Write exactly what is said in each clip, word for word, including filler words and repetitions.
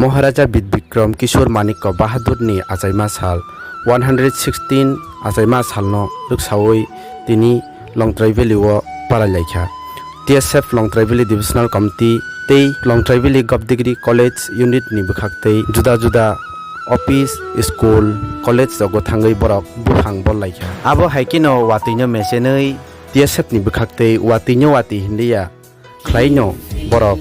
Maharaja Bir Bikram Kishore Manikya Bahadurni achaima sal, one hundred sixteen achaima salno rwksaui tini Longtrai Valley o palai laikha. T S F Longtrai Valley Divisional Committee tei Longtrai Valley Govt Degree College Unit ni bwkhak tei juda juda office, school, college rogo thangwi borok buphang bol laikha. Abo hai kheno watwino mechenwi T S F ni bwkhak tei watwino watwi hinliya khlaino borok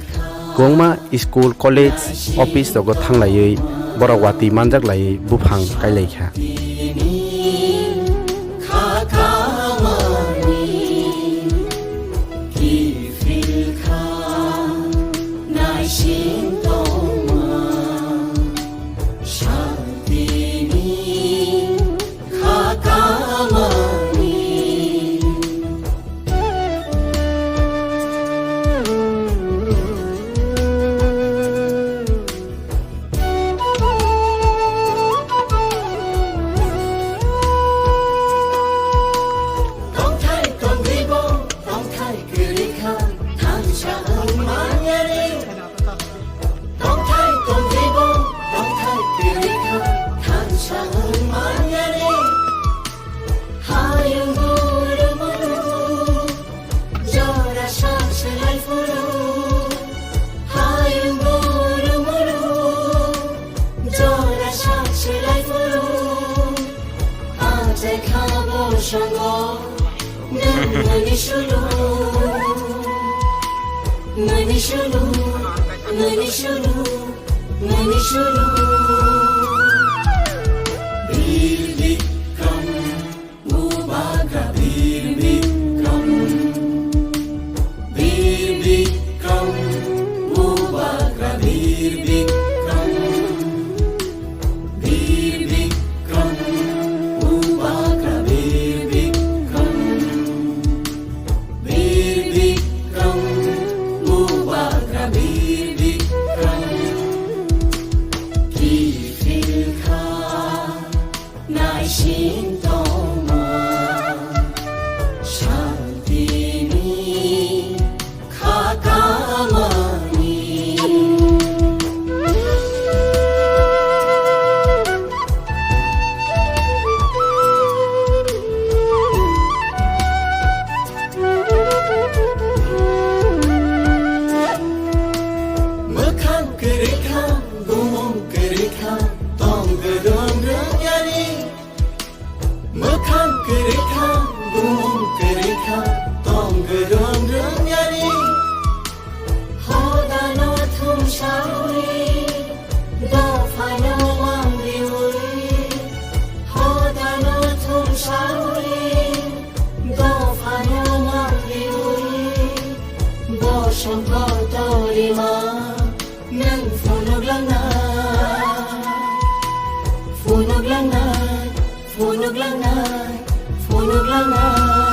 kwbangma school, college, office rogo thanglaiwi borok watwi manjak laiwi buphang kailaikha. Tongthai tongthaibo, tongthai kwrwi kha, thansa wng manyani. Hayung guru muru, jora sak swlai phuru. Hayung guru muru, jora sak swlai phuru. Achai kha bo songo. Mani sulu, mani sulu, mani sulu, mani sulu. Bir Bikram, Bubagra Bir Bikram. Bir Bikram, Bubagra Bir Bikram. Bir Bikram, Bubagra Bir Bikram. Bir Bikram, Bubagra Bir Bikram. Kiphil kha naising tongma, santini kha kamani. Mwkhang kwrwi kha, bumung kwrwi kha, tong gwdwng rwngyani. Mwkhang kwrwi kha, bumung kwrwi kha, tong gwdwng rwngyani. Hodano thumsaui, dophano mangriui. Hodano thumsaui, dophano mangriui. Bosong kotorima, nwng phunuklangnai, phunuklangnai. Phunuklangnai, phunuklangnai.